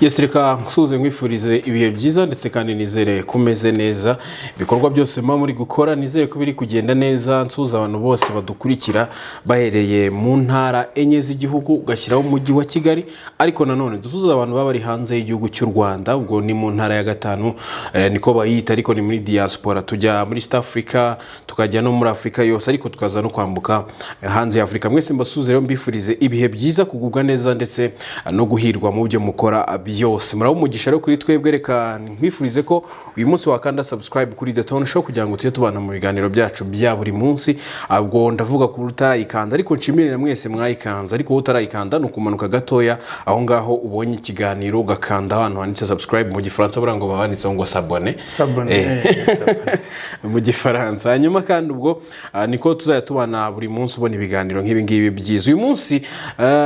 Yes, reka nsuze nkwifurize ibihe byiza, ndetse kandi nizere ko umeze neza. Ibikorwa byose muba muri gukora, nizere ko biri kugenda neza. Nsuhuza abantu bose badukurikira bahereye mu ntara enye z'igihugu, ugashyiraho umujyi wa Kigali, ariko nanone dusuhuza abantu baba bari hanze y'igihugu cy'u Rwanda. Ubwo ni mu ntara ya gatanu, niko bayita, ariko ni muri diaspora. Tujya muri East Africa, tukajya no muri Afurika yose, ariko tukaza no kwambuka hanze ya Afurika. Mwese mbasuhuze rero, mbifurize ibihe byiza, kugubwa neza ndetse no guhirwa mu byo mukora byose. Muraba umugisha rero kuri twebwe. Reka nkwifurize ko uyu munsi wakanda subscribe kuri The Tone Show kugira ngo tujye tubana mu biganiro byacu bya buri munsi. Ubwo ndavuga ku utarayikanda, ariko nshimire na mwese mwayikanze. Ariko wowe utarayikanda, ni ukumanuka gatoya aho ngaho ubonye ikiganiro, ugakanda ahantu handitse subscribe. Mu Gifaransa buriya ngo baba banditseho ngo s'abonner. S'abonner. Mu Gifaransa. Hanyuma kandi ubwo niko tuzajya tubana buri munsi, ubona ibiganiro nk'ibi ngibi byiza. Uyu munsi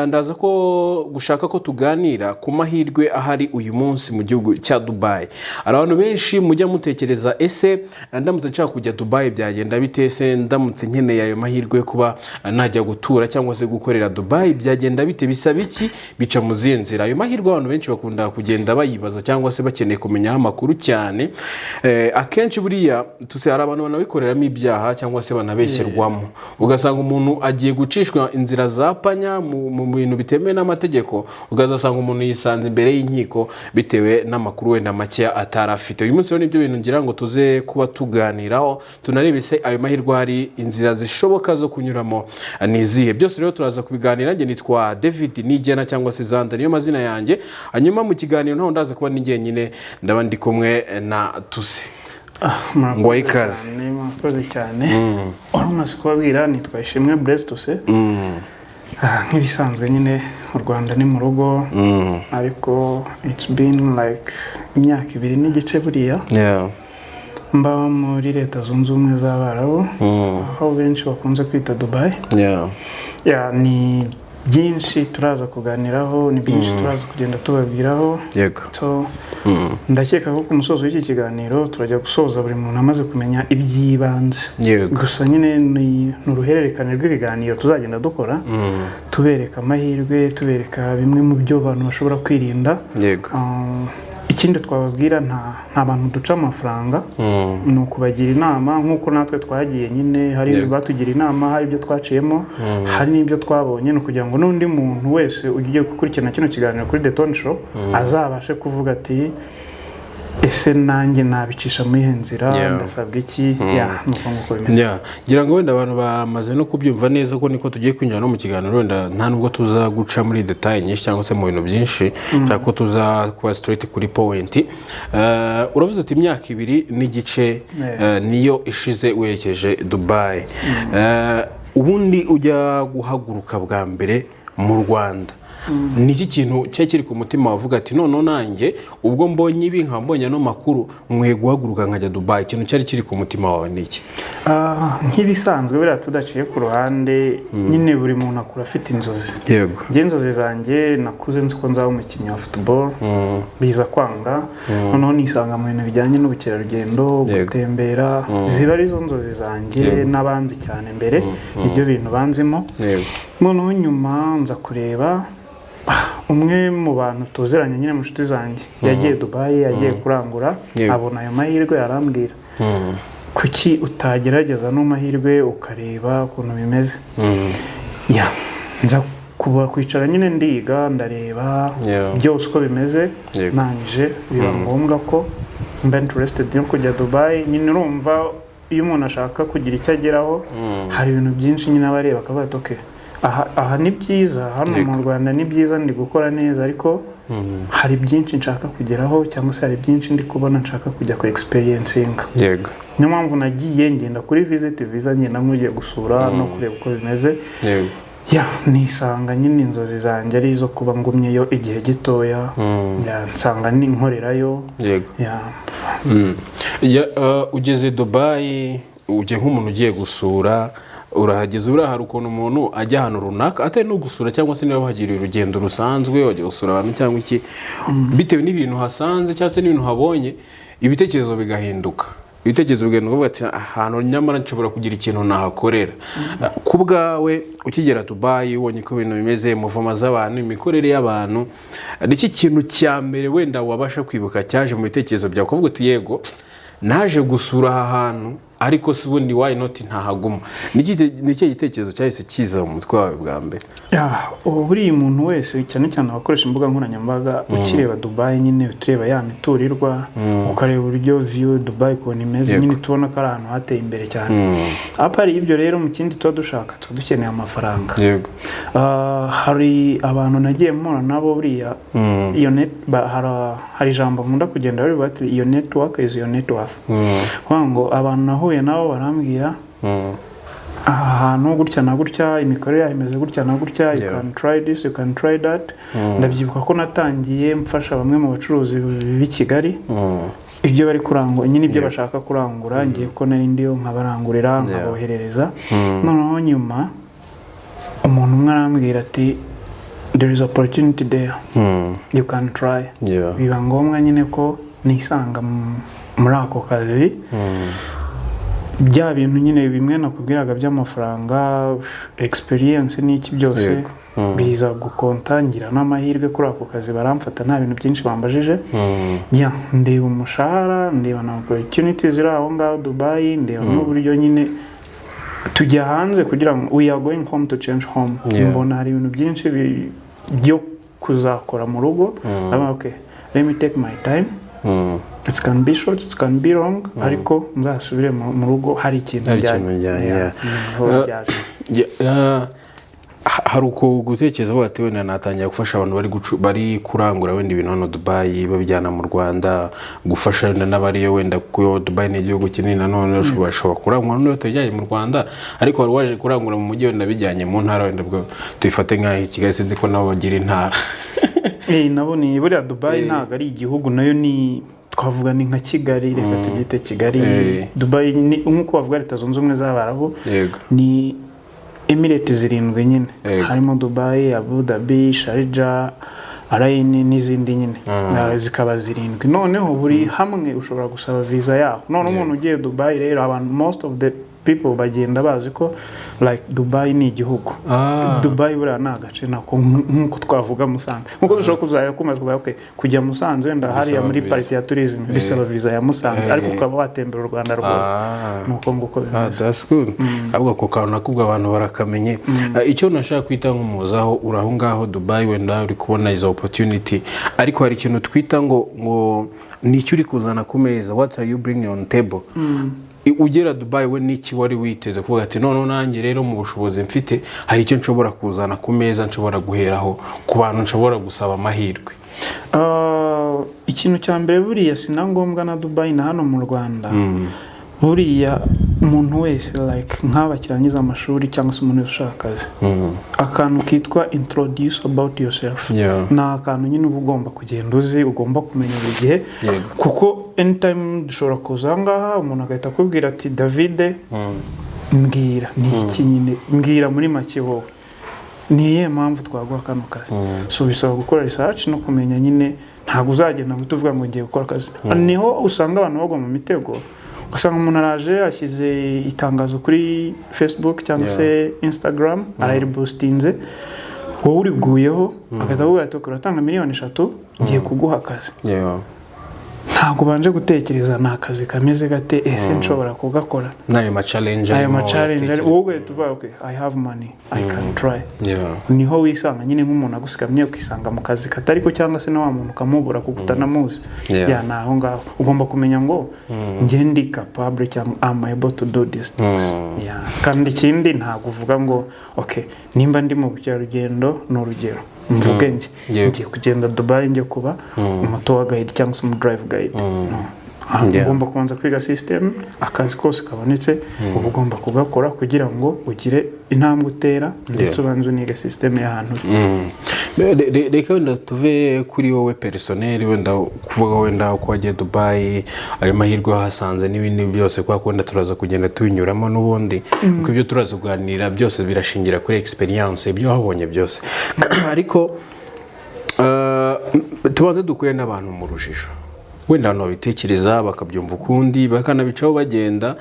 ndaza ko gushaka ko tuganira ku mahirwe ahari uyu munsi mu gihugu cya Dubai. Hari abantu benshi mujya mutekereza: ese ndamutse nshaka kujya Dubai byagenda bite? Ese ndamutse nkeneye ayo mahirwe yo kuba najya gutura cyangwa se gukorera Dubai byagenda bite? Bisaba iki? Bica mu zihe nzira? Ayo mahirwe abantu benshi bakunda kugenda bayibaza cyangwa se bakeneye kumenyaho amakuru cyane. Akenshi buriya tuse hari abantu banabikoreramo ibyaha cyangwa se banabeshyerwamo, ugasanga umuntu agiye gucishwa inzira za panya mu bintu bitemewe n'amategeko, ukazasanga umuntu yisanze imbere y'inkiko bitewe n'amakuru wenda make atari afite. Uyu munsi rero nibyo bintu ngira ngo tuze kuba tuganiraho, tunarebe se ayo mahirwe ahari, inzira zishoboka zo kunyuramo ni izihe? Byose rero turaza kubiganira. Njye nitwa David Nigena cyangwa se Zanda, niyo mazina yanjye. Hanyuma mu kiganiro ntaho ndaza kuba ni njyenyine, ndaba ndi kumwe na Tuse. Murakoze Ngo ikaze. cyane, murakoze cyane. Wari umaze kubabwira, nitwa Ishimwe Blaise Tuse. Nk'ibisanzwe nyine, u Rwanda ni mu rugo, ariko it's been like imyaka 2 n'igice buriya mba muri Leta Zunze Ubumwe z'Abarabu, aho benshi bakunze kwita Dubai. Yeah, ni byinshi turaza kuganiraho, ni byinshi turaza kugenda tubabwiraho. So ndakeka ko ku musozo w'iki kiganiro turajya gusoza buri muntu amaze kumenya iby'ibanze. Gusa nyine ni uruhererekane rw'ibiganiro tuzagenda dukora, tubereka amahirwe, tubereka bimwe mu byo abantu bashobora kwirinda. Ikindi twababwira, nta bantu duca amafaranga, ni ukubagira inama nk'uko natwe twagiye nyine hari batugira inama, hari ibyo twaciyemo, hari n'ibyo twabonye. Ni ukugira ngo n'undi muntu wese ugiye gukurikirana kino kiganiro kuri The Tone Show azabashe kuvuga ati: "Ese nanjye nabicisha muri iyi nzira? Ndasabwa iki?" Yeah, ni uko nguko bimeze. Yeah. Ngira ngo wenda abantu bamaze no kubyumva neza ko niko tugiye kwinjira no mu kiganiro. Wenda nta nubwo tuza guca muri détails nyinshi cyangwa se mu bintu byinshi, nshaka ko tuza kuba straight kuri point. Uravuze ati imyaka 2 n'igice niyo ishize werekeje Dubai. Ubundi ujya guhaguruka bwa mbere mu Rwanda, ni iki kintu cyari kiri ku mutima wavuga ati: "Noneho nanjye ubwo mbonye ibi, nkaba mbonye ano makuru, nkwiye guhaguruka nkajya Dubai"? Ikintu cyari kiri ku mutima wawe ni iki? Nk'ibisanzwe buriya, tudaciye ku ruhande nyine, buri muntu akura afite inzozi. Njye inzozi zanjye, nakuze nzi ko nzaba umukinnyi wa football, biza kwanga, noneho nisanga mu bintu bijyanye n'ubukerarugendo, gutembera, ziba arizo nzozi zanjye. N'abanzi cyane mbere nibyo bintu banzimo. Noneho nyuma nza kureba umwe mu bantu tuziranye nyine mu nshuti zanjye yagiye Dubai, yagiye kurangura, abona ayo mahirwe, arambwira: "Kuki utagerageza no mahirwe ukareba ukuntu bimeze?" Yeah, nza kuba kwicara nyine, ndiga, ndareba byose uko bimeze. Ndangije biba ngombwa ko mba interested yo kujya Dubai. Nyine urumva, iyo umuntu ashaka kugira icyo ageraho, hari ibintu byinshi nyine aba areba akavuga ati: "Okay, aha ni byiza, hano mu Rwanda ni byiza, ndi gukora neza, ariko hari byinshi nshaka kugeraho, cyangwa se hari byinshi ndi kubona nshaka kujya ku experiencinga." Niyo mpamvu nagiye ngenda kuri visit visa, ngenda nk'ugiye gusura no kureba uko bimeze. Yeah, nisanga nyine inzozi zanjye ari izo kuba ngumyeyo igihe gitoya. Yeah, nsanga ninkorerayo. Yeah. Yeah, ugeze Dubai, ujye nk'umuntu ugiye gusura, urahageze. Buriya hari ukuntu umuntu ajya ahantu runaka atari no gusura, cyangwa se niba wahagiriye urugendo rusanzwe, wajya gusura abantu cyangwa iki, bitewe n'ibintu hasanze cyangwa se n'ibintu habonye, ibitekerezo bigahinduka. Ibitekerezo bigenda ukavuga ati: "Ahantu nyamara nshobora kugira ikintu nahakorera." Ku bwawe, ukigera Dubai, ubonye ko ibintu bimeze, mouvement z'abantu, imikorere y'abantu, niki kintu cya mbere wenda wabasha kwibuka cyaje mu bitekerezo byawe, ukavuga uti: "Yego, naje gusura aha hantu, ariko si ubundi why not ntahaguma"? Ni ikihe gitekerezo cyahise kiza mu mutwe wawe bwa mbere? Yeah, ubu buriya umuntu wese, cyane cyane abakoresha imbuga nkoranyambaga, ukireba Dubai nyine utureba ya miturirwa, ukareba uburyo view Dubai ukuntu imeze, nyine tubona ko ari ahantu hateye imbere cyane. Apart y'ibyo rero, mu kindi tuba dushaka, tuba dukeneye amafaranga. Hari abantu nagiye mpura nabo buriya, iyo net hari ijambo nkunda kugenda bari bati: "Iyo network is your net worth." Kuvuga ngo abantu nahuye nabo barambwira: "Aha hantu gutya na gutya, imikorere yaho imeze gutya na gutya, you can try this, you can try that." Ndabyibuka ko natangiye mfasha bamwe mu bacuruzi b'i Kigali, ibyo bari kurangura nyine, ibyo bashaka kurangura, ngiye ko nari ndiyo nkabarangurira, nkaboherereza. Noneho nyuma umuntu umwe arambwira ati: "There is opportunity there, you can try." Biba ngombwa nyine ko nisanga muri ako kazi. Bya bintu nyine bimwe nakubwiraga by'amafaranga, experience n'iki byose, biza gukontangira n'amahirwe kuri ako kazi baramfata, nta bintu byinshi bambajije. Yeah, ndeba umushahara, ndeba na opportunities ziri aho ngaho Dubai, ndeba n'uburyo nyine tujya hanze kugira ngo we are going home to change home. Mbona hari ibintu byinshi byo kuzakora mu rugo. Ndavuga: "Okay, let me take my time. It can be short, it can be long, ariko nzasubire mu rugo hari ikintu Hari njyanye." ikintu njyanye, Yeah. yeah. Niho byaje. Yeah, hari uko gutekereza avuga ati: "Wenda natangira gufasha abantu bari kurangura wenda ibintu hano Dubai babijyana mu Rwanda, gufasha wenda n'abariyo wenda, kuko Dubai ni igihugu kinini nanone, bashobora kurangura n'ubu batabijyanye mu Rwanda, ariko wari waje kurangura mu mujyi wenda bijyanye mu ntara, wenda ubwo tuyifate nk'aho i Kigali, sinzi ko nabo bagira intara." Nabo ni buriya Dubai ntabwo ari igihugu, nayo ni twavuga ni nka Kigali, reka tubyite Kigali. Dubai ni nk'uko bavuga Leta Zunze Ubumwe z'Abarabu, ni emirate zirindwi nyine, harimo Dubai, Abu Dhabi, Sharjah, Al Ain n'izindi nyine. Zikaba zirindwi. Noneho buri hamwe ushobora gusaba visa yaho. Noneho umuntu ugiye Dubai rero, abantu, most of the people bagenda bazi ko like Dubai ni igihugu. Dubai buriya ni agace nako nk'uko twavuga Musanze, nk'uko dushobora kuzajya kumaze kuvuga, okay, kujya Musanze wenda hariya muri visa. Party ya tourism bisaba visa ya Musanze, ariko ukaba watembera u Rwanda rwose. Ni uko nguko bimeze. That's good. Ahubwo ako kantu nakubwo abantu barakamenye. Icyo nashaka kwita nk'umuzaho, uri aho ngaho Dubai, wenda uri kubona izo opportunity, ariko hari ikintu twita ngo ni icyo uri kuzana ku meza, what are you bringing on table? Ugera Dubai we n'iki wari witeze kuvuga ati: "Noneho nanjye rero mu bushobozi mfite hari icyo nshobora kuzana ku meza, nshobora guheraho ku bantu nshobora gusaba amahirwe"? Ikintu cya mbere buriya si na ngombwa na Dubai, na hano mu Rwanda, buriya umuntu wese like nk'aba kirangiza amashuri cyangwa se umuntu wese ushaka akazi, akantu kitwa introduce about yourself ni akantu nyine uba ugomba kugenda uzi, ugomba kumenya buri gihe, kuko anytime dushobora kuza aha ngaha umuntu agahita akubwira ati: "Davide, mbwira ni iki nyine, mbwira muri make wowe ni iyihe mpamvu twaguha kano kazi?" So bisaba gukora research no kumenya nyine. Ntabwo uzagenda ngo uvuga ngo ngiye gukora akazi. Niho usanga abantu bagwa mu mitego, ugasanga umuntu araje ashyize itangazo kuri Facebook cyangwa se Instagram, arayiripositinze, wowe uriguyeho, agahita akubwira ati: "Uratanga miliyoni 3, ngiye kuguha akazi." Ntabwo ubanje gutekereza ni akazi kameze gate, ese nshobora kugakora? N'ayo ma challenge Ayo arimo ma challenge watekereza. Wowe ugahita uvuga: "Okay, I have money, I can try." Niho wisanga nyine nk'umuntu agusigamye, ukisanga mu kazi katariko, cyangwa se na wa muntu ukamubura kuko utanamuzi. Ya, ni aho ngaho ugomba kumenya ngo njye ndi capable cyangwa am able to do these things. Yeah. Kandi ikindi, ntabwo uvuga ngo okay, nimba ndi mu bukerarugendo, ni urugero mvuge njye ngiye kugenda Dubai, njye kuba umu tour guide cyangwa se umu drive guide. No. Ugomba kubanza kwiga system. Akazi kose kabonetse uba ugomba kugakora kugira ngo ugire intambwe utera, ndetse ubanze unige system y'ahantu uri. Reka wenda tuve kuri wowe personnel, wenda kuvuga wenda uko wagiye Dubai, ayo mahirwe wahasanze n'ibindi byose, kubera ko wenda turaza kugenda tubinyuramo n'ubundi, kuko ibyo turaza kuganira byose birashingira kuri experience, ibyo wahabonye byose. Ariko tubanze dukure n'abantu mu rujijo. Wenda abantu babitekereza bakabyumva ukundi, bakanabicaho bagenda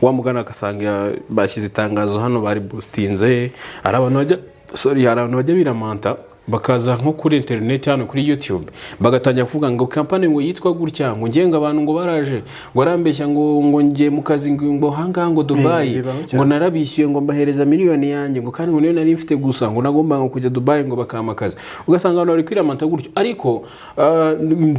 wamugana, agasanga bashyize itangazo hano, bari boostinze. Hari abantu bajya, sorry, hari abantu bajya biramanta, bakaza nko kuri interineti hano kuri YouTube, bagatangira kuvuga ngo company ngo yitwa gutya, ngo ngenga abantu, ngo baraje, ngo arambeshya, ngo ngiye mu kazi, ngo ahangaha, ngo Dubai, Bibaho cyane. ngo narabishyuye, ngo mbahereza miliyoni yanjye, ngo kandi ngo niyo nari mfite gusa, ngo nagombaga kujya Dubai, ngo bakampa akazi. Ugasanga abantu bari kwiramanta gutyo. Ariko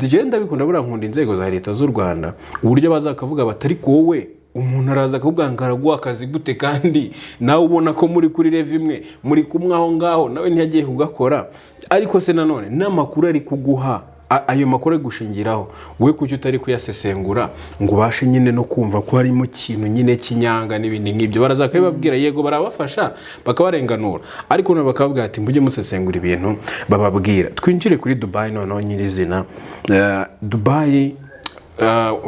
njye ndabikunda buriya, nkunda inzego za leta z'u Rwanda, uburyo baza bakavuga bati: "Ariko wowe, umuntu araza akakubwira ngo araguha akazi gute, kandi nawe ubona ko muri kuri level imwe, muri kumwe aho ngaho, nawe ntiyagiye kugakora? Ariko se nanone n'amakuru ari kuguha, ayo makuru ari gushingiraho, wowe kuki utari kuyasesengura ngo ubashe nyine no kumva ko harimo ikintu nyine cy'inyanga n'ibindi nk'ibyo?" Baraza bakabibabwira, yego barabafasha, bakabarenganura, ariko nabo bakababwira ati: "Mujye musesengura ibintu bababwira." Twinjire kuri Dubai noneho nyirizina. Dubai,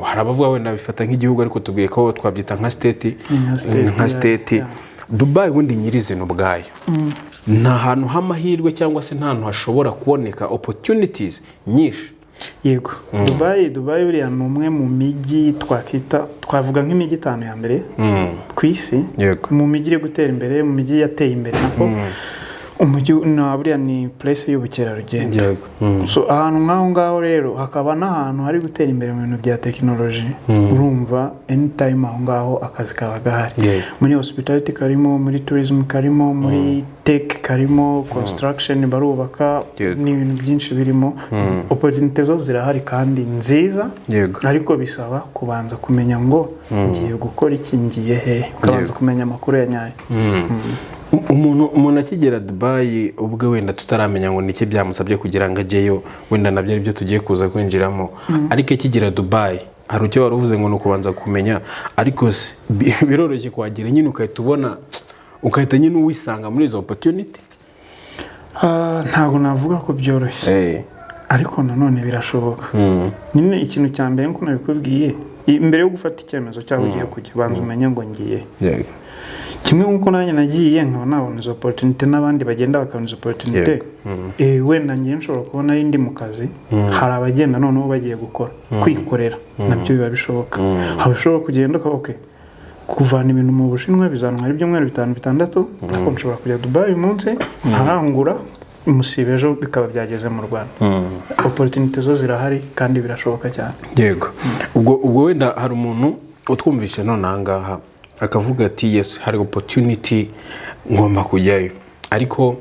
hari abavuga wenda bifata nk'igihugu, ariko tubwiye ko twabyita nka state. Ni nka state, nka state. Dubai ubundi nyirizina ubwayo ni ahantu h'amahirwe, cyangwa se nta hantu hashobora kuboneka opportunities nyinshi? Yego, Dubai buriya ni umwe mu mijyi twakita, twavuga nk'imijyi itanu ya mbere ku isi mu mijyi iri gutera imbere, mu mijyi yateye imbere nako. Umujyi na buriya ni place y'ubukerarugendo. So ahantu nk'aho ngaho rero, hakaba n'ahantu hari gutera imbere mu bintu bya tekinoloji, urumva anytime aho ngaho akazi kaba gahari. Muri hospitality karimo, muri tourism karimo, muri tech karimo, construction barubaka. Ni ibintu byinshi birimo opportunity, zo zirahari kandi nziza. Ariko bisaba kubanza kumenya ngo ngiye gukora iki, ngiye hehe, ukabanza kumenya amakuru ya nyayo. Umuntu akigera Dubai ubwe, wenda tutaramenya ngo niki byamusabye kugira ngo ajyeyo, wenda nabyo ari byo tugiye kuza kwinjiramo, ariko akigera Dubai hari icyo wari uvuze ngo ni ukubanza kumenya. Ariko se biroroshye kuhagera nyine ugahita ubona, ugahita nyine uwisanga muri izo opportunity? Ah, ntabwo navuga ko byoroshye, ariko nanone birashoboka. Nyine ikintu cya mbere, nk'uko nabikubwiye, mbere yo gufata icyemezo cy'aho ugiye kujya, banza umenye ngo ngiye. Kimwe nk'uko nanjye nagiye nkaba nabona izo opportunity, n'abandi bagenda bakabona izo opportunity. Wenda ngiye nshobora kubona ari ndi mu kazi, hari abagenda noneho bagiye gukora, kwikorera, nabyo biba bishoboka. Hari ushobora kugenda ukaba okay, kuvana ibintu mu Bushinwa bizantwara ibyumweru 5, 6, ariko nshobora kujya Dubai uyu munsi nkarangura, umusibe ejo bikaba byageze mu Rwanda. Opportunity zo zirahari kandi birashoboka cyane. Yego. Ubwo wenda hari umuntu utwumvishe none aha ngaha akavuga ati: "Yes, hari opportunity, ngomba kujyayo," ariko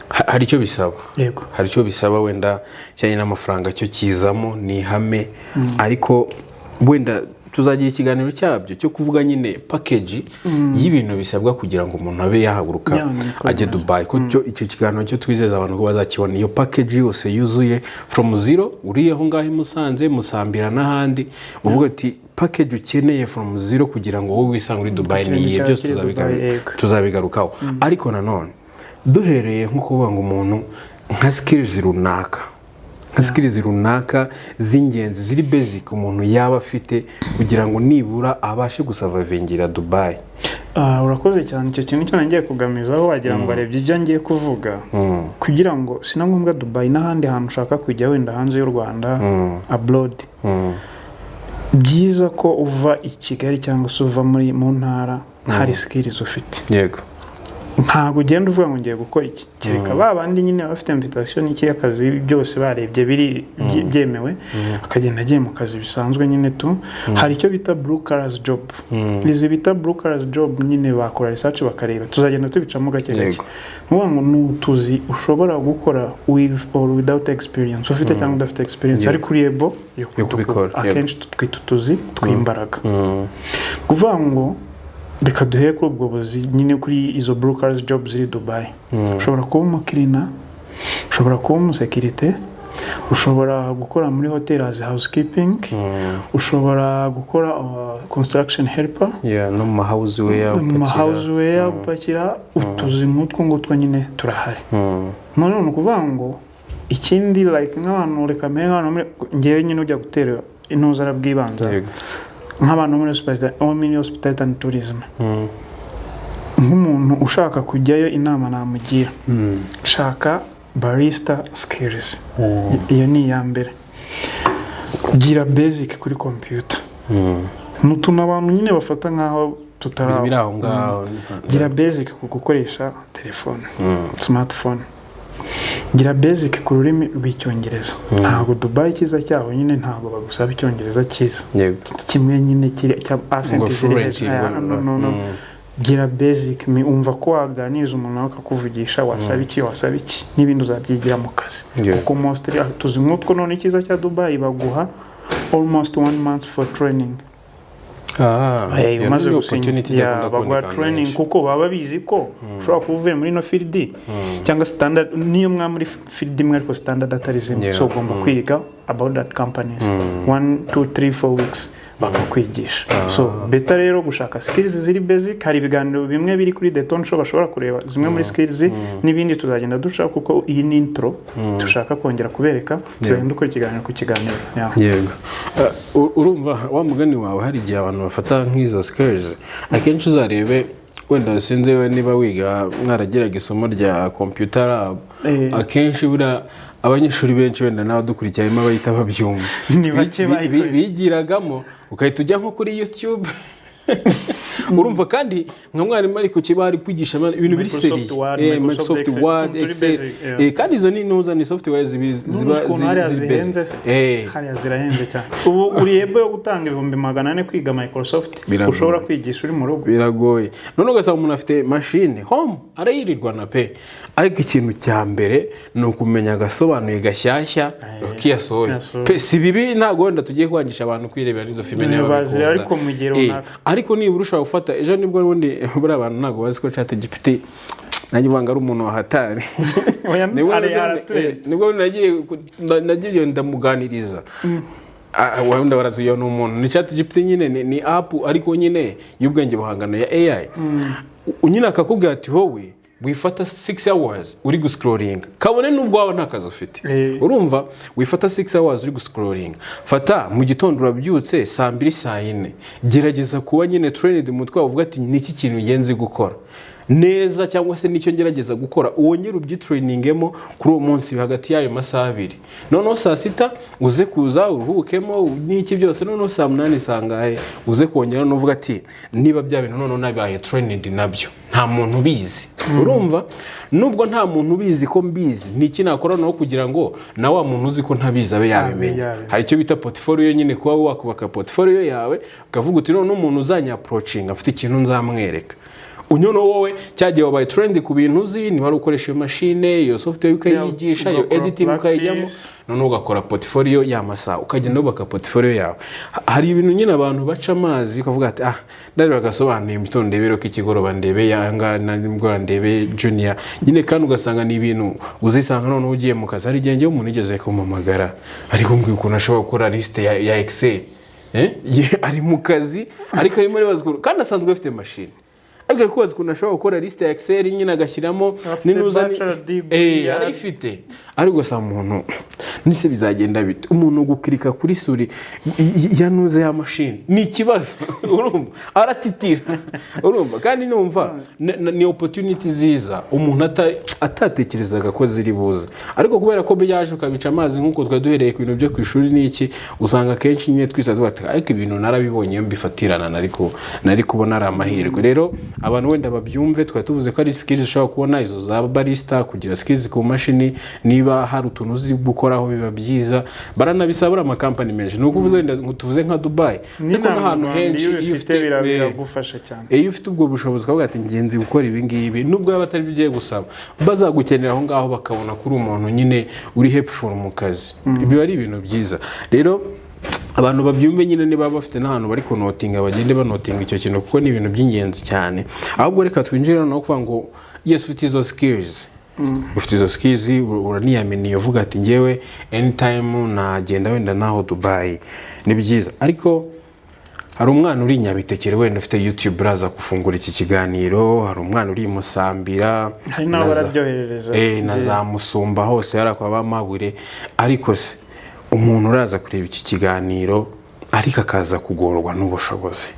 hari icyo bisaba. Hari icyo bisaba wenda kijyanye n'amafaranga, cyo kizamo ni ihame, ariko wenda tuzagira ikiganiro cyabyo cyo kuvuga nyine package y'ibintu bisabwa kugira ngo umuntu abe yahaguruka Yeah, niko ajye bimeze. Dubai, ko icyo kiganiro cyo twizeza abantu ko bazakibona, iyo package yose yuzuye from zero. Uri aho ngaho i Musanze, Musambira n'ahandi, uvuga ati package ukeneye from zero kugira ngo wowe wisange uri Dubai ni Ikirenge iyihe? cyawe Byose kiri Dubai, yego. tuzabigarukaho. Ariko nanone duhereye nko kuvuga ngo umuntu nka skills runaka z'ingenzi ziri basic umuntu yaba afite kugira ngo nibura abashe gusurvivingira Dubai. Ah, urakoze cyane. Icyo kintu cyo ngiye kugamizaho, wagira ngo arebye ibyo ngiye kuvuga. Kugira ngo si na ngombwa Dubai, n'ahandi hantu ushaka kujya, wenda hanze y'u Rwanda, abroad, byiza ko uva i Kigali cyangwa se uva mu ntara hari skills ufite. Ntabwo ugenda uvuga ngo ngiye gukora iki, kereka ba bandi nyine baba bafite invitation n'iki y'akazi, byose barebye biri byemewe, akagenda agiye mu kazi bisanzwe nyine tu. Hari icyo bita blue collars job. Izi bita blue collars job nyine bakora research bakareba, tuzagenda tubicamo gake gake. Ni ukuvuga ngo ni utuzi ushobora gukora with or without experience, ufite cyangwa udafite experience, ariko uri able yo kubikora, yego. Akenshi twita utuzi tw'imbaraga. Kuvuga ngo reka duhere kuri ubwo buzi nyine, kuri izo blue collars job ziri Dubai. Ushobora kuba umucleaner, ushobora kuba umusekirite, ushobora gukora muri hoteli as housekeeping, ushobora gukora construction helper. Yeah, no mu mahouseweya. Mu mahouseweya, gupakira, utuzi nk'utwo ngutwo nyine turahari. None ni ukuvuga ngo ikindi, like nk'abantu, reka mbere nk'abantu ngewe nyine ujya gutera intuzara bw'ibanza, nk'abantu muri hospitality and tourism, nk'umuntu ushaka kujyayo, inama namugira: shaka barista skills. Iyo ni iya mbere. Gira basic kuri computer. Ni utuntu abantu nyine bafata nk'aho tutari Biri aho ngaho. Gira basic ku gukoresha telefone, smartphone. Gira basic ku rurimi rw'Icyongereza. Ntabwo Dubai, icyiza cyaho nyine, ntabwo bagusaba Icyongereza cyiza, kimwe nyine kiri cya accent Ngo ziri fluent, hejuru. Ah, no, no, no. Gira basic, umva ko waganiriza umuntu nawe akakuvugisha, wasaba iki, wasaba iki, n'ibindi uzabyigira mu kazi. Kuko mostly tuzi nk'utwo. None icyiza cya Dubai, baguha almost one month for training. Ah, iyo umaze ni gusinya opportunity idakunda baguha kuboneka ahantu training, henshi. Kuko baba bizi ko ushobora kuba uvuye muri ino field cyangwa standard, niyo mwa muri field imwe ariko standard atari zimwe. So ugomba kwiga about that companies 1, 2, 3, 4 weeks bakakwigisha. So better rero gushaka skills ziri basic. Hari ibiganiro bimwe biri kuri The Tone Show bashobora kureba zimwe muri skills, n'ibindi tuzagenda dushaka, kuko iyi ni intro dushaka kongera kubereka. Tuzagenda dukora ikiganiro ku kiganiro. Yeah. Yego. Urumva wa mugani wawe, hari igihe abantu bafata nk'izo skills, akenshi uzarebe, wenda sinzi we niba wiga mwaragiraga isomo rya computer lab. Akenshi buriya abanyeshuri benshi, wenda n'abadukurikiye harimo abahita babyumva, Ni bake bayikoresha. Bigiragamo ugahita ujya nko kuri YouTube, urumva, kandi nka mwarimu ari ku kibaho ari kwigisha abana ibintu biri Microsoft seri Word, Microsoft Microsoft Excel, Word, turi Excel. basic, yeah. Kandi izo ni ntuza, ni software ziba Ukuntu hariya ziri zihenze basic. se? Hariya zirahenze cyane. Ubu uri able yo gutanga 400,000 kwiga Microsoft Biragoye. ushobora kwigisha uri mu rugo. Biragoye. None ugasanga umuntu afite mashine home arayirirwana pe, ariko ikintu cya mbere ni ukumenya agasobanuye gashyashya kiyasohoye. Yasohoye. Pe, si bibi, ntabwo wenda tugiye kwangisha abantu kwirebera n'izo filime niba Bazireba, babikunda. ariko mu gihe runaka. Ariko nibura ushobora gufata ejo nibwo ubundi buriya abantu ntabwo bazi ko ChatGPT, nanjye uvanga ari umuntu wa hatari. Oya, Nibwo aratureba. Nibwo nagiye ndamuganiriza. Ah, wenda barazi iyo ni umuntu, ni ChatGPT nyine, ni app ariko nyine y'ubwenge buhangano ya AI. Nyine akakubwira ati: "Wowe wifata 6 hours uri guscrollinga, kabone n'ubwo waba nta kazi ufite." Urumva, wifata 6 hours uri guscrollinga, fata mu gitondo urabyutse saa 2, saa 4, gerageza kuba nyine trained mu mutwe wawe, uvuga ati: "Niki kintu ngenzi gukora neza cyangwa se nicyo ngerageza gukora?" Wongere ubyitrainingemo kuri uwo munsi hagati y'ayo masaha 2. Noneho saa 6 uze kuza uruhukemo n'iki byose, noneho saa 8 sangahe uze kongera n'uvuga ati: "Niba bya bintu noneho nabaye trained nabyo, nta muntu ubizi." Urumva, nubwo nta muntu ubizi ko mbizi, ni iki nakora noneho kugira ngo na wa muntu uzi ko ntabizi abe yabimenya? Yabimenya. Hari icyo bita portfolio nyine, kuba wakubaka portfolio yawe ukavuga uti: "None umuntu uzanyapproachinga mfite ikintu nzamwereka." Unyono wowe cyagiye wabaye trained ku bintu uzi, niba ari ukoresha iyo mashine, iyo software ukayigisha, iyo Ugakora editing ukayijyamo, practice. Noneho ugakora portfolio y'amasaha, ukagenda wubaka portfolio yawe. Hari ibintu nyine abantu baca amazi, ukavuga ati: "Ah, ndareba agasobanuye mu gitondo, ndebe ko ikigoroba ndebe yanga, na nimugoroba ndebe Junior nyine." Kandi ugasanga ni ibintu uzisanga noneho ugiye mu kazi. Hari igihe njyewe umuntu yigeze kumpamagara ariko mbwira ukuntu ashobora gukora liste ya Excel. Ari mu kazi ariko arimo aribaza ukuntu, kandi asanzwe afite mashini, ariko ari kubaza ukuntu ashobora gukora liste ya Excel nyine agashyiramo Afite bachelor degree. Arayifite, ariko gusa umuntu nise bizagenda bite? Umuntu gukirika kuri souris yanuze ya mashini ni ikibazo, urumva aratitira. Urumva, kandi numva ni opportunity ziza umuntu atatekerezaga ko ziri buze, ariko kubera ko byaje ukabica amazi, nk'uko twari duhereye ku bintu byo ku ishuri n'iki, usanga akenshi nyine twisa tuvuga ati: "Ariko ibintu narabibonye, iyo mbifatirana nari kubona ari amahirwe." Rero abantu wenda babyumve, twari tuvuze ko ari skills ushobora kubona, izo za barista, kugira skills ku mashini, niba hari utuntu uzi gukoraho biba byiza. Baranabisaba buriya amakampani menshi, ni ukuvuga wenda ngo tuvuze nka Dubai, ariko n'ahantu henshi iyo iyo ubifite ufite biragufasha cyane. Iyo ufite ubwo bushobozi ukavuga ati: "Ngenzi gukora ibi ngibi," nubwo yaba atari byo ugiye gusaba, bazagukenera aho ngaho bakabona ko uri umuntu nyine uri helpful mu kazi, biba ari ibintu byiza. Rero abantu babyumve nyine, niba bafite n'ahantu bari kunotinga, bagende banotinga icyo kintu, kuko ni ibintu by'ingenzi cyane. Ahubwo reka twinjire noneho kuvuga ngo yes, ufite izo skills, ufite izo skills, uraniyaminiye, uvuga ati: "Ngewe anytime nagenda wenda naho Dubai," ni byiza. Ariko hari umwana uri i Nyabitekere wenda ufite YouTube uraza gufungura iki kiganiro, hari umwana uri i Musambira, Hari n'abo barabyoherereza. Na za Musumba hose hariya kwa ba Mabure. Ariko se umuntu uraza kureba iki kiganiro ariko akaza kugorwa n'ubushobozi,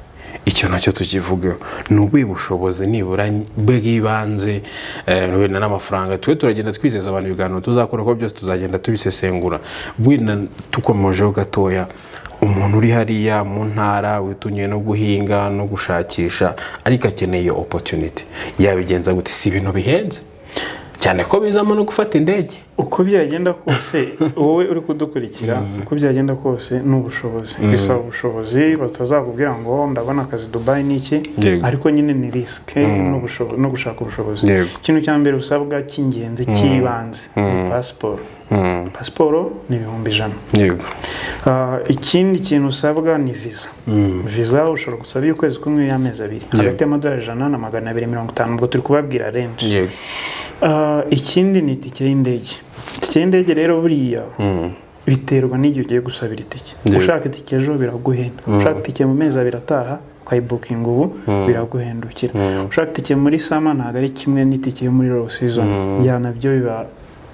Icyo nacyo tukivugeho. Ni ubuhe bushobozi nibura bw'ibanze, wenda n'amafaranga? Twe turagenda twizeza abantu ibiganiro tuzakora ko byose tuzagenda tubisesengura. Wenda tukomojeho gatoya, umuntu uri hariya mu ntara witungiye no guhinga no gushakisha, ariko akeneye iyo opportunity, yabigenza gute? Si ibintu bihenze cyane ko bizamo no gufata indege. Uko byagenda kose, wowe uri kudukurikira, uko byagenda kose ni ubushobozi, bisaba ubushobozi. Batazakubwira ngo ndabona akazi Dubai ni iki. Ariko nyine ni risk no gushaka ubushobozi. Ikintu cya mbere usabwa cy'ingenzi cy'ibanze ni pasiporo. Pasiporo ni 100,000. Ikindi kintu usabwa ni visa. Visa ushobora gusaba iy'ukwezi kumwe, y'amezi 2, hagati y'amadolari 100 na 250. Ubwo turi kubabwira range. Ikindi ni itike y'indege. Itike y'indege rero buriya biterwa n'igihe ugiye gusabira itike. Ushaka itike ejo biraguhenda, ushaka itike mu mezi 2 ataha ukayibukinga ubu biraguhendukira. Ushaka itike muri summer ntabwo ari kimwe n'itike yo muri low season. Ya, nabyo biba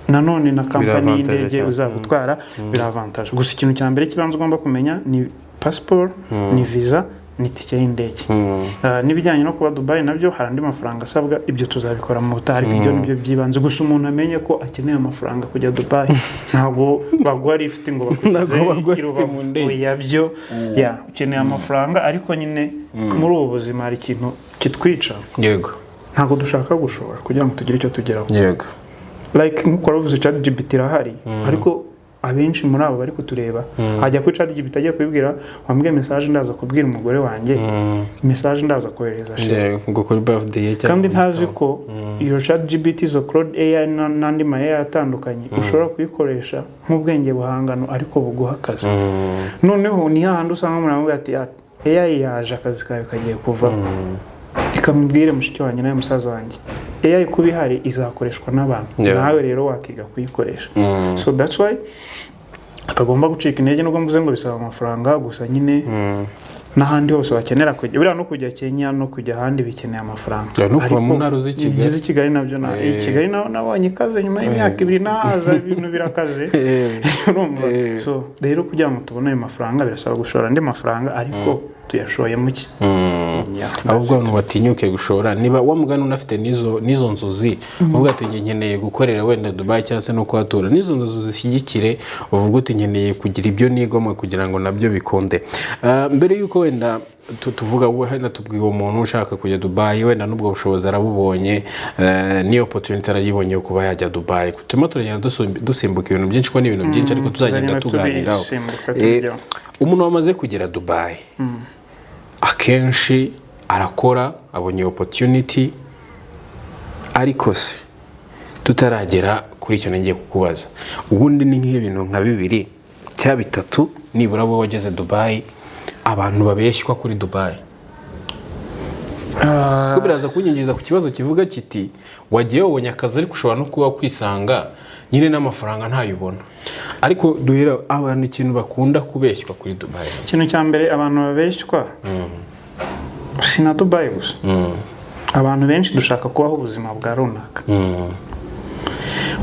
nanone na kampani Biravantaje y'indege cyane. uzagutwara, biravantaje. Gusa ikintu cya mbere kibanza ugomba kumenya ni pasiporo, ni visa, ni itike y'indege. N'ibijyanye no kuba Dubai nabyo hari andi mafaranga asabwa, ibyo tuzabikora mu butaha, ariko ibyo nibyo by'ibanze. Gusa umuntu amenye ko akeneye amafaranga kujya Dubai, ntabwo baguha lift ngo bakugeze Ntabwo baguha i lift mu Rubavu. ndege. Oya, byo ya ukeneye amafaranga, ariko nyine muri ubu buzima hari ikintu kitwica. Ntabwo dushaka gushora kugira ngo tugire icyo tugeraho. Like nk'uko wari uvuze, ChatGPT irahari, ariko abenshi muri abo bari kutureba ajya kuri ChatGPT agiye kubibwira, wambwiye message ndaza kubwira umugore wanjye, message ndaza kohereza chérie. Yego, ngo kuri birthday ye cyangwa Kandi ntazi ko iyo ChatGPT, izo Claude AI n'andi ma AI atandukanye, ushobora kuyikoresha nk'ubwenge buhangano ariko buguha akazi. Noneho ni hahandi usanga umuntu avuga ati: "Ah, AI yaje, akazi kawe kagiye kuvaho." Reka mubwire mushiki wanjye nawe musaza wanjye, AI kuba ihari izakoreshwa n'abantu. Nawe rero wakiga kuyikoresha. So that's why atagomba gucika intege, nubwo mvuze ngo bisaba amafaranga. Gusa nyine n'ahandi hose wakenera kujya, buriya no kujya Kenya no kujya ahandi bikeneye amafaranga. Yeah, no kuva mu Ariko ntara uza i Kigali. ibyiza i Kigali nabyo na i Kigali nabonye ikaze nyuma y'imyaka 2 nahaza, ibintu birakaze, urumva? So rero kugira ngo tubone ayo mafaranga birasaba gushora andi mafaranga, ariko tuyashoye muke. Yeah, that's Ahubwo abantu batinyuke gushora. Niba wa mugani unafite n'izo nzozi, uvuga ati njye nkeneye gukorera wenda Dubai cyangwa se no kuhatura, n'izo nzozi zishyigikire, uvuga uti nkeneye kugira ibyo nigomwa kugira ngo nabyo bikunde. Mbere y'uko wenda tuvuga, wenda tubwiye uwo muntu ushaka kujya Dubai, wenda n'ubwo bushobozi arabubonye, n'iyo opportunity arayibonye yo kuba yajya Dubai. Turimo turagenda dusimbuka ibintu byinshi kuko ni ibintu byinshi, ariko tuzagenda Tuzagenda tuganiraho. tubisimbuka tubijyaho. Umuntu wamaze kugera Dubai akenshi arakora, abonye opportunity. Ariko se tutaragera kuri icyo, ngiye kukubaza ubundi ni nk'ibintu nka bibiri cyangwa bitatu nibura wowe wageze Dubai, abantu babeshywa kuri Dubai. Kuko biraza kunyinjiza ku kibazo kivuga kiti wagiye wabonye akazi, ariko ushobora no kuba kwisanga nyine n'amafaranga ntayubona. Ariko duhera abantu ikintu bakunda kubeshywa kuri Dubai. Ikintu cya mbere abantu babeshywa, si na Dubai gusa, abantu benshi dushaka kubaho ubuzima bwa runaka.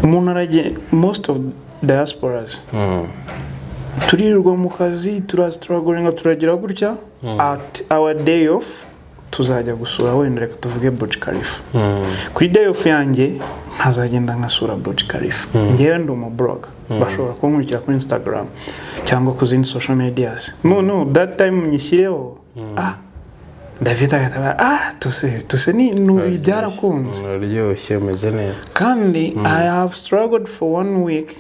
Umuntu aragiye, most of diasporas turirirwa mu kazi, turastrugglinga, turagira gutya, at our day off tuzajya gusura wenda reka tuvuge Burj Khalifa. Kuri day off yanjye nkazagenda nkasura Burj Khalifa. Ngewe ndi umu blogger, bashobora kunkurikira kuri Instagram cyangwa ku zindi social medias. No that time nyishyireho, ah, David agahita, ah, tuse tuse ni byarakunze. Uraryoshye, umeze neza. Kandi I have struggled for one week.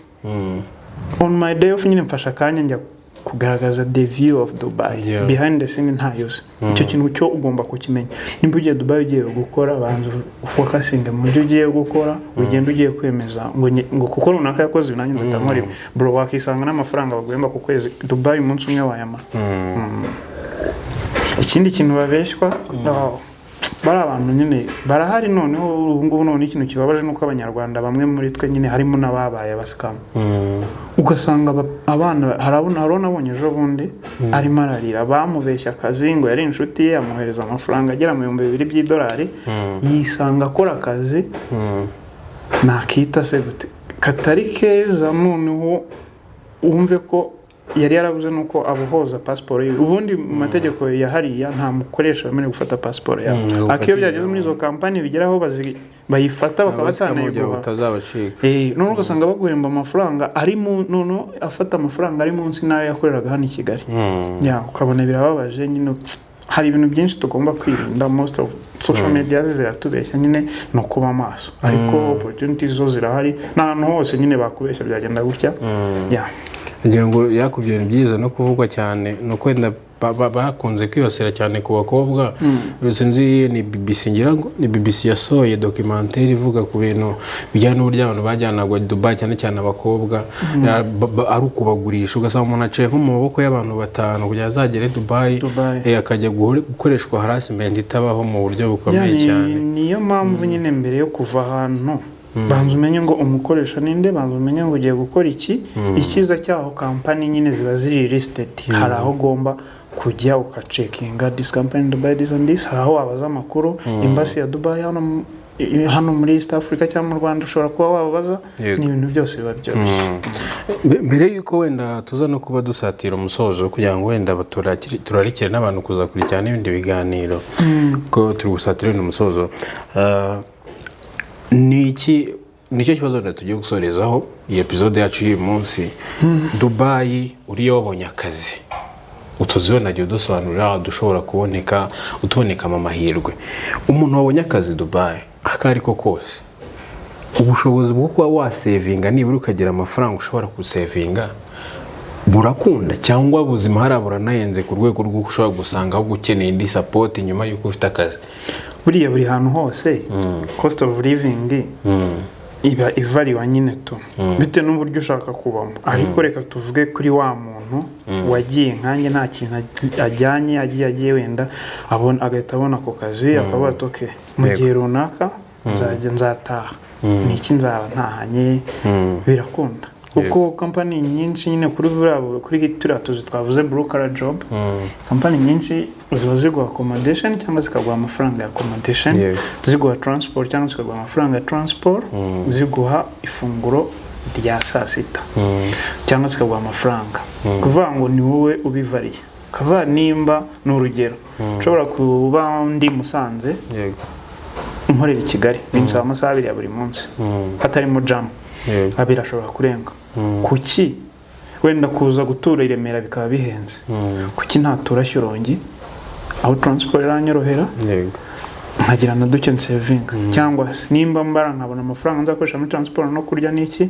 On my day off nyine mfashe akanya njya kugaragaza the view of Dubai. Behind the scene ntayo uzi. Icyo kintu cyo ugomba kukimenya. Nimba ugiye Dubai ugiye gukora, banza ufocusinge mu byo ugiye gukora, ugenda ugiye kwemeza ngo ngo kuko runaka yakoze ibi nanjye nzahita nkora ibi. Bro, wakisanga n'amafaranga baguhemba ku kwezi Dubai umunsi umwe wayamara. Ikindi kintu babeshywa, oh, bari abantu nyine barahari. Noneho ubu ngubu none ikintu kibabaje ni uko Abanyarwanda bamwe muri twe nyine harimo n'ababaye abascammer. Ugasanga abana, hari uwo nabonye ejo bundi arimo ararira, bamubeshya akazi ngo yari inshuti ye, amwohereza amafaranga agera mu 2000 by'idolari, yisanga akora akazi nakita se gute katari keza. Noneho wumve ko yari yarabuze nuko abohoza pasiporo ye. Ubundi mu mategeko ya hariya nta mukoresha wemerewe gufata pasiporo yawe, Ngo ariko iyo ufate byageze muri izo kampani bigeraho bayifata bakaba kugira ngo batanayiguha. Utazabacika. None ugasanga baguhemba amafaranga ari mu noneho afata amafaranga ari munsi n'ayo yakoreraga hano i Kigali. Ya, ukabona birababaje nyine. Hari ibintu byinshi tugomba kwirinda. Most of social media ziratubeshya nyine, ni ukuba maso, ariko opportunities zo zirahari n'ahantu hose nyine. Bakubeshya byagenda gutya, ya. Ngira ngo yakubye ibintu byiza no kuvugwa cyane ni uko wenda bakunze kwibasira cyane ku bakobwa. Sinzi, ni BBC, ngira ngo ni BBC yasohoye documentaire ivuga ku bintu bijyanye n'uburyo abantu bajyanagwa Dubai, cyane cyane abakobwa, ari ukubagurisha, ugasanga umuntu aciye nko mu maboko y'abantu batanu kugira ngo azagere Dubai, Dubai. Akajya gukoreshwa harassment itabaho mu buryo bukomeye cyane. Niyo mpamvu nyine mbere yo kuva ahantu banza umenye ngo umukoresha ninde, banza umenye ngo ugiye gukora iki. Icyiza cyaho, kampani nyine ziba ziri listed. Hari aho ugomba kujya ukacheckinga this company in Dubai, this and this. Hari aho wabaza amakuru, embassy ya Dubai hano muri East Africa cyangwa mu Rwanda ushobora kuba wababaza. Ni ibintu byose biba byoroshye. Mbere y'uko wenda tuza no kuba dusatira umusozo, kugira ngo wenda turarikire n'abantu kuzakurikirana n'ibindi biganiro, ko turi gusatira wenda umusozo, ni iki, nicyo kibazo wenda tugiye gusorezaho iyi episode yacu y'uyu munsi. Dubai uriyo wabonye akazi, utuzi wenda jya udusobanurira dushobora kuboneka utubonekamo amahirwe. Umuntu wabonye akazi Dubai ako ari ko kose, ubushobozi bwo kuba wasavinga nibura ukagira amafaranga ushobora gusavinga burakunda, cyangwa ubuzima hariya buranahenze ku rwego rw'uko ushobora gusanga ahubwo ukeneye indi support nyuma y'uko ufite akazi? Buriya buri hantu hose cost of living iba ivariwa nyine tu bitewe n'uburyo ushaka kubamo. Ariko reka tuvuge kuri wa muntu wagiye nkanjye, nta kintu ajyanye, agiye wenda abona, agahita abona ako kazi, akavuga ati: "Okay, mu gihe runaka nzajya nzataha, ni iki nzaba ntahanye?" Birakunda kuko kampani nyinshi nyine kuri buriya, kuri turiya tuzi twavuze, blue collar job, kampani nyinshi ziba ziguha accommodation cyangwa zikaguha amafaranga ya accommodation, ziguha transport cyangwa zikaguha amafaranga ya transport, ziguha ifunguro rya saa sita cyangwa zikaguha amafaranga. Kuvuga ngo ni wowe ubivariye, kuvuga nimba ni urugero nshobora kuba ndi Musanze, nkorera i Kigali, binsaba amasaha 2 ya buri munsi hatarimo jam, 2 ashobora kurenga. Kuki wenda kuza gutura i Remera bikaba bihenze? Kuki ntatura Shyorongi aho transport iranyorohera, nkagira na duke nsavinga? Cyangwa se nimba mbara nkabona amafaranga nzakoresha muri transport no kurya n'iki,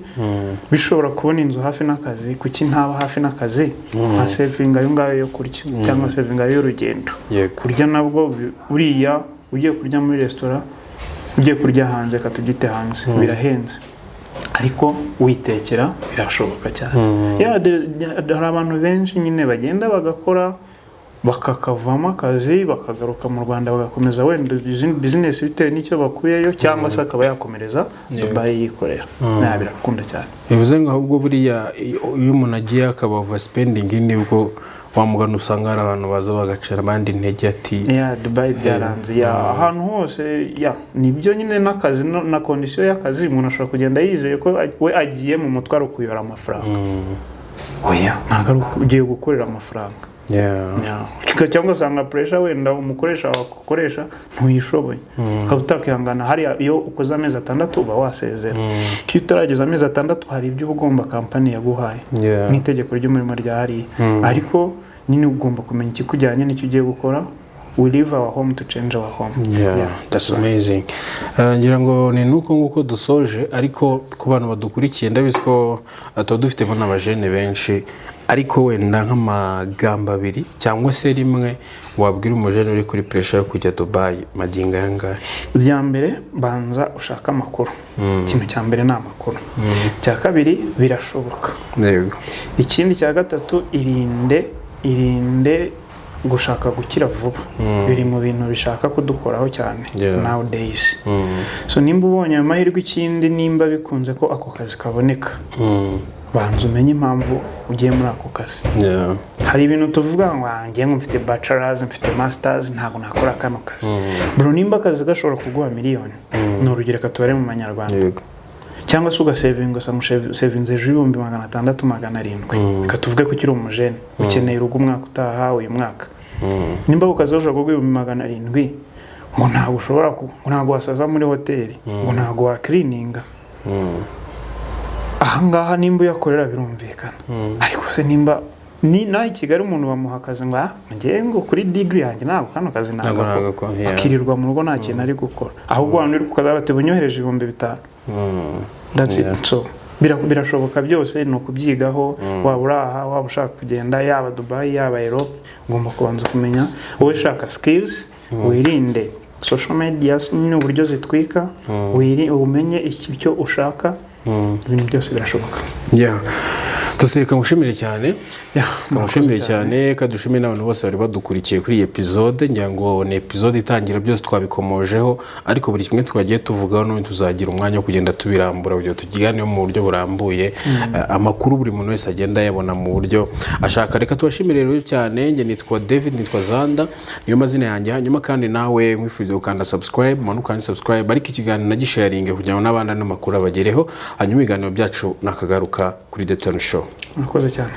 bishobora kubona inzu hafi n'akazi, kuki ntaba hafi n'akazi nka savinga ayo ngayo yo kurya cyangwa savinga y'urugendo? Kurya nabwo buriya ugiye kurya muri resitora, ugiye kurya hanze, reka tugite hanze, birahenze, ariko witekera birashoboka cyane. Ya, hari abantu benshi nyine bagenda bagakora, bakakavamo akazi, bakagaruka mu Rwanda, bagakomeza wenda izindi bizinesi bitewe n'icyo bakuyeyo, cyangwa se akaba yakomereza Dubai yikorera. Birakunda cyane. Bivuze ngo ahubwo buriya iyo umuntu agiye akaba overspending, nibwo wamugana usanga hari abantu baza bagacira abandi intege ati: Ya, Dubai byaranze, ya, ahantu hose, ya, nibyo nyine n'akazi na condition y'akazi. Umuntu ashobora kugenda yizeye ko we agiye mu mutwe ari ukuyora amafaranga. Oya, ntabwo ari ugiye gukorera amafaranga. Ya. Cyangwa usanga pressure wenda umukoresha wagukoresha ntuyishoboye, ukaba utakihangana. Hariya iyo ukoze amezi 6 uba wasezera. Iyo utarageza amezi 6 hari ibyo uba ugomba kampani yaguhaye nk'itegeko ry'umurimo rya hariya. Ariko nyine ugomba kumenya ikikujyanye n'icyo ugiye gukora. We leave our home to change our home. Yeah, that's amazing. Ngira ngo ni nuko nguko dusoje, ariko ku bantu badukurikiye, ndabizi ko tuba dufitemo n'abajene benshi, ariko wenda nk'amagambo abiri cyangwa se rimwe wabwira umujene uri kuri pressure yo kujya Dubai magingo aya ngaya? Irya mbere, banza ushake amakuru. Ikintu cya mbere ni amakuru. Icya kabiri, birashoboka. Ikindi cya gatatu, irinde gushaka gukira vuba. Biri mu bintu bishaka kudukoraho cyane nowadays. So nimba ubonye ayo mahirwe, ikindi nimba bikunze ko ako kazi kaboneka, banza umenye impamvu ugiye muri ako kazi. Hari ibintu tuvuga ngo: "Ah, ngiye ngo mfite bachelors, mfite masters, ntabwo nakora kano kazi." Bro, nimba akazi gashobora kuguha miliyoni, ni urugero, reka tubare mu manyarwanda, Cyangwa se ugasevinga, ugasanga usevinze hejuru y'600,000, 700. Reka tuvuge ko ukiri umujene, ukeneye urugo umwaka utaha, uyu mwaka. Nimba ku kazi ushobora kuguha 700,000, ngo ntabwo ushobora ngo ntabwo wasaza muri hoteli, ngo ntabwo wakirininga ahangaha, nimba uyakorera birumvikana. Ariko se nimba ni naho i Kigali umuntu bamuha akazi ngo: "Ah, njyewe ngo kuri degree yanjye ntabwo kano kazi Ntabwo nagakora." nagakora, yeah. Akirirwa mu rugo nta kintu ari gukora, ahubwo abantu uri ku kazi bati: "Bunyohereje 5000." That's it. So birashoboka byose, ni ukubyigaho. Waba uri aha, waba ushaka kugenda, yaba Dubai, yaba Europe, ugomba kubanza kumenya wowe ushaka skills, wirinde social media nyine uburyo zitwika, umenye icyo ushaka, ibintu byose birashoboka. Yeah. Tosirika, ngushimire cyane. Yeah, murakoze. Ngushimire cyane, kandi dushimire n'abantu bose bari badukurikiye kuri iyi episode. Ngira ngo ni episode itangira, byose twabikomojeho, ariko buri kimwe twagiye tuvugaho n'ubundi tuzagira umwanya wo kugenda tubirambura kugira ngo tukiganireho mu buryo burambuye. Amakuru buri muntu wese agenda ayabona mu buryo ashaka. Reka tubashimire rero cyane. Njye nitwa David, nitwa Zanda, niyo mazina yanjye. Hanyuma kandi nawe nkwifuriza gukanda subscribe, umanuke ukande subscribe, ariko ikiganiro nagisharinge kugira ngo n'abandi ano makuru abagereho. Hanyuma ibiganiro byacu nakagaruka kuri The Tony Show. Murakoze cyane.